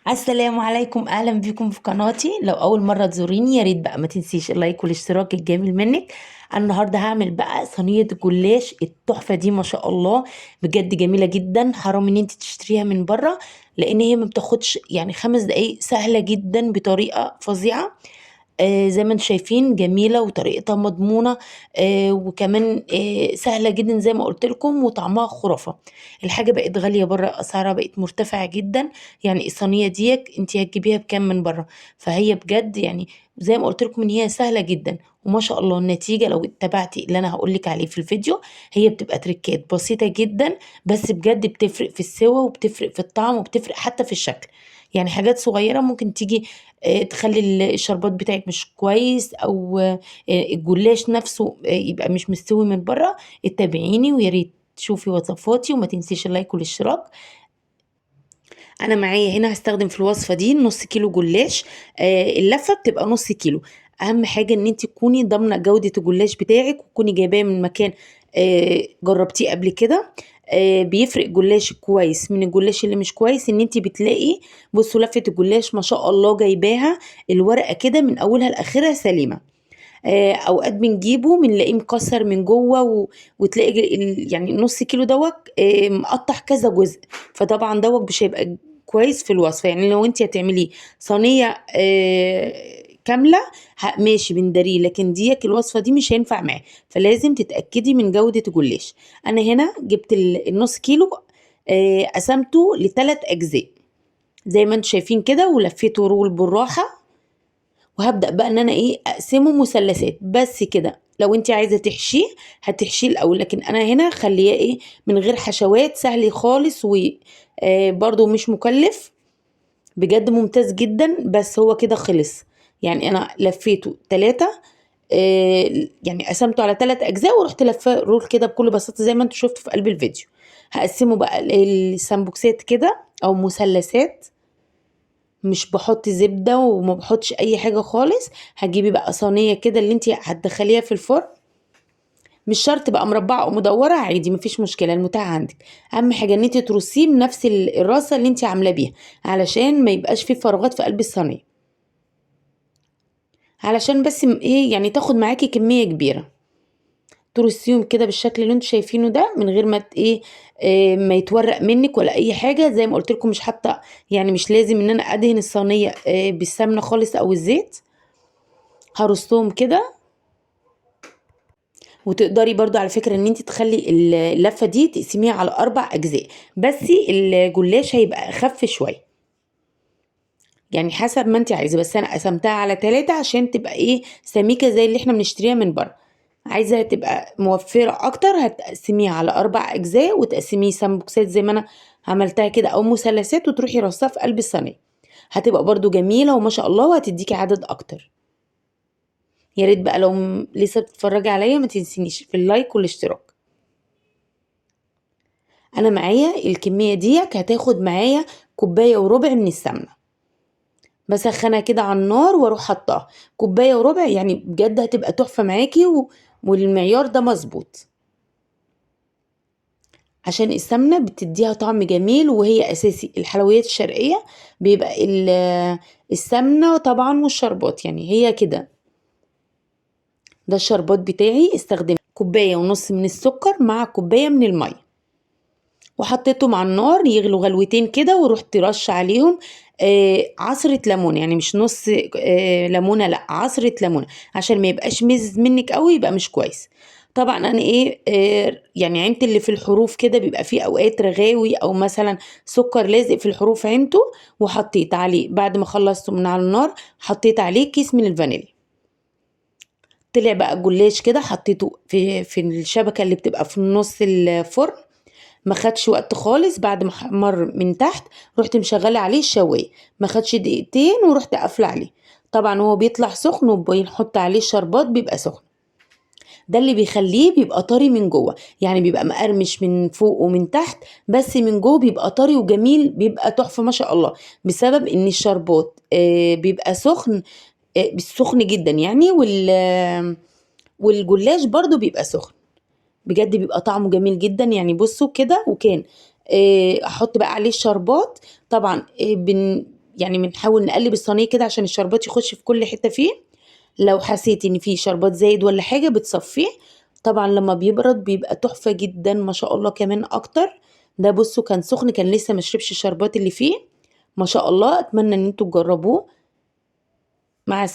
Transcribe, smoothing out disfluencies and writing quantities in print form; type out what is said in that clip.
السلام عليكم، اهلا بيكم في قناتي. لو اول مرة تزوريني يا ريت بقى ما تنسيش ال like والاشتراك الجميل منك. انا النهارده هعمل بقى صينية جلاش التحفة دي، ما شاء الله بجد جميلة جدا، حرام ان انت تشتريها من بره لان هي ما بتاخدش 5 دقايق، سهلة جدا بطريقة فظيعة. زي ما انتم شايفين جميلة وطريقتها مضمونه، وكمان سهلة جدا زي ما قلت لكم، وطعمها خرافه. الحاجة بقت غالية بره، اسعارها بقت مرتفعة جدا، الصينية ديت انت هتجيبيها بكام من بره؟ فهي بجد زي ما قلت لكم ان هي سهلة جدا وما شاء الله النتيجة. لو اتبعتي اللي انا هقول لك عليه في الفيديو، هي بتبقى تريكات بسيطة جدا بس بجد بتفرق في السوا وبتفرق في الطعم وبتفرق حتى في الشكل. حاجات صغيرة ممكن تيجي تخلي الشربات بتاعك مش كويس، او الجلاش نفسه يبقى مش مستوي من بره. اتابعيني ويا ريت تشوفي وصفاتي وما تنسيش اللايك والاشتراك. انا معايا هنا هستخدم في الوصفة دي نص كيلو جلاش، اللفة بتبقى نص كيلو. اهم حاجة ان انت تكوني ضامنه جوده الجلاش بتاعك وتكوني جايباه من مكان جربتيه قبل كده. بيفرق جلاش كويس من الجلاش اللي مش كويس، ان انت بتلاقي بصوا لفه الجلاش ما شاء الله جايباها الورقة كده من اولها لاخرها سليمة. اوقات بنجيبه بنلاقيه مكسر من جوه وتلاقي نص كيلو دوت مقطع كذا جزء، فطبعا دوت مش هيبقى كويس في الوصفة. لو انت هتعمليه صينية كاملة ماشي بنداريه، لكن ديك الوصفة دي مش هينفع معاه، فلازم تتاكدي من جوده الجلاش. انا هنا جبت النص كيلو، قسمته لتلات اجزاء زي ما انتم شايفين كده، ولفيته رول بالراحة. وهبدا بقى ان انا اقسمه مثلثات بس كده. لو انت عايزه تحشيه هتحشيه الاول، لكن انا هنا خليه من غير حشوات، سهل خالص و برضو مش مكلف، بجد ممتاز جدا. بس هو كده خلص، انا لفيته 3، قسمته على 3 اجزاء ورحت لفاه رول كده بكل بساطة زي ما انتم شفتوا في قلب الفيديو. هقسمه بقى السامبوكسات كده او مثلثات، مش بحط زبدة وما بحطش اي حاجة خالص. هتجيبي بقى صينية كده اللي انت هتدخليها في الفرن، مش شرط بقى مربعه او مدورة، عادي مفيش مشكلة، المتاح عندك. اهم حاجة ان انت ترصيه بنفس الرصه اللي انت عاملاه بيها علشان ما يبقاش فيه فراغات في قلب الصينية، علشان بس تاخد معاكي كمية كبيرة. ترصيهم كده بالشكل اللي انتوا شايفينه ده من غير ما ما يتورق منك ولا اي حاجة. زي ما قلت لكم مش حاطه، مش لازم ان انا ادهن الصينية بالسمنه خالص او الزيت. هرصهم كده. وتقدري برضو على فكرة ان انت تخلي اللفة دي تقسميها على 4 اجزاء، بس الجلاش هيبقى اخف شوية، حسب ما انت عايزة، بس انا قسمتها على 3 عشان تبقى سميكة زي اللي احنا بنشتريها من بره. عايزة تبقى موفرة اكتر هتقسميها على 4 اجزاء وتقسميه سامبوكسات زي ما انا عملتها كده او مثلثات، وتروحي رصاها في قلب الصينية، هتبقى برضو جميلة وما شاء الله وهتديكي عدد اكتر. يا ريت بقى لو لسه بتتفرجي عليا ما تنسينيش في اللايك والاشتراك. انا معايا الكمية ديت هتاخد معايا كوباية وربع من السمنة، بسخنها كده على النار واروح حطاها كوباية وربع، بجد هتبقى تحفة معاكي والمعيار ده مظبوط عشان السمنة بتديها طعم جميل، وهي اساسي الحلويات الشرقية بيبقى السمنة طبعا والشربات، هي كده. ده الشربات بتاعي، استخدمت كوباية ونص من السكر مع كوباية من المية، وحطيتهم على النار يغلوا غلوتين كده، ورحت رش عليهم عصرة ليمونة، يعني مش نص ليمونة، لا عصرة ليمونة عشان ما يبقاش مزز منك قوي يبقى مش كويس. طبعا انا عينت اللي في الحروف كده بيبقى فيه اوقات رغاوي او مثلا سكر لازق في الحروف عينته، وحطيت عليه بعد ما خلصته من على النار حطيت عليه كيس من الفانيليا. طلع بقى الجلاش كده، حطيته في الشبكة اللي بتبقى في نص الفرن، ما خدش وقت خالص. بعد ما حمر من تحت رحت مشغله عليه الشوايه، ما خدش دقيقتين ورحت قافله عليه. طبعا هو بيطلع سخن وبنحط عليه الشربات بيبقى سخن، ده اللي بيخليه بيبقى طري من جوه، بيبقى مقرمش من فوق ومن تحت، بس من جوه بيبقى طري وجميل، بيبقى تحفة ما شاء الله، بسبب ان الشربات بيبقى سخن، سخن جدا والجلاش برضو بيبقى سخن، بجد بيبقى طعمه جميل جدا. بصوا كده. وكان احط بقى عليه الشربات. طبعا يعني بنحاول نقلب الصينية كده عشان الشربات يخش في كل حتة فيه. لو حسيتي ان فيه شربات زايد ولا حاجة بتصفية. طبعا لما بيبرد بيبقى تحفة جدا ما شاء الله كمان اكتر. ده بصوا كان سخن، كان لسه ما شربش الشربات اللي فيه ما شاء الله. اتمنى ان انتوا تجربوه. مع السلامة.